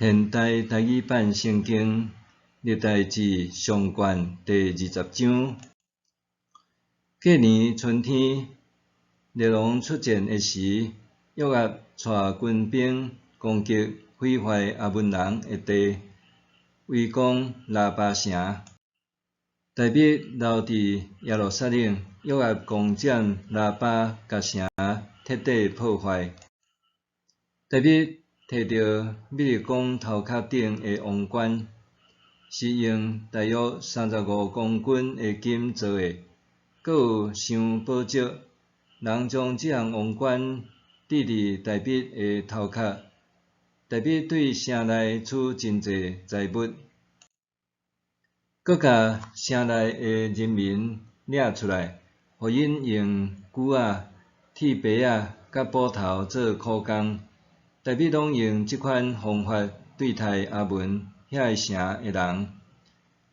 現代台語版聖經歷代志上卷第二十章。隔年春天，列王出戰的時，約押帶軍兵攻擊毀壞亞捫人的地，圍攻拉巴城。大衛留佇耶路撒冷，約押攻佔拉巴，共城徹底破壞。大衛提著密勒公頭殼頂的王冠，是用大約35公斤的金做的，閣有鑲寶石。人將這項王冠戴佇大衛的頭殼。大衛對城內取真濟財物，閣共城內的人民領出來，予𪜶用鋸仔、鐵耙仔佮斧頭做苦工。大衛攏用這款方法對待亞捫遐个城的人。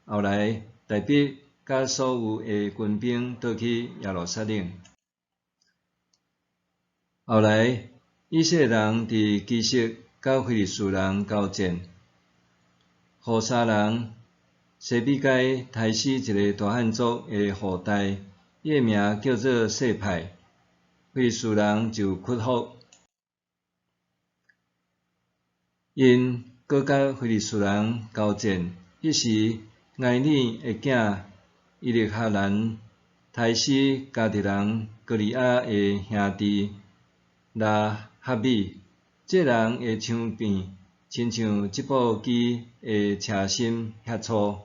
後來，大衛佮所有的軍兵倒去耶路撒冷。後來，以色列人佇基色佮非利士人交戰，戶沙人西比該刣死一个大漢族的後代，伊的名叫做細派，非利士人就屈服。𪜶閣佮非利士人交戰，彼時埃爾的囝伊力哈難刣死迦特人歌利亞的兄弟拉哈米，這人的槍柄親像織布機的車芯遐粗。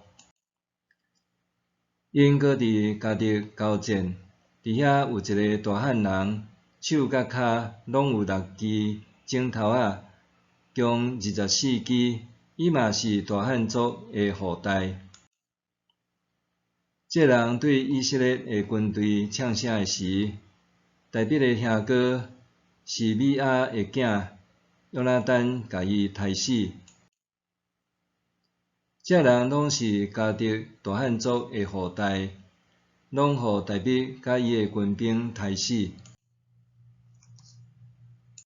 𪜶閣佇迦特交戰，佇遐有一個大漢人，手佮跤攏有六支指頭仔，共24支，伊嘛是大漢族的後代。這人對以色列的軍隊嗆聲的時，大衛的兄哥示美亞的囝約拿單共伊刣死。這人攏是迦特大漢族的後代，攏予大衛佮伊的軍兵刣死。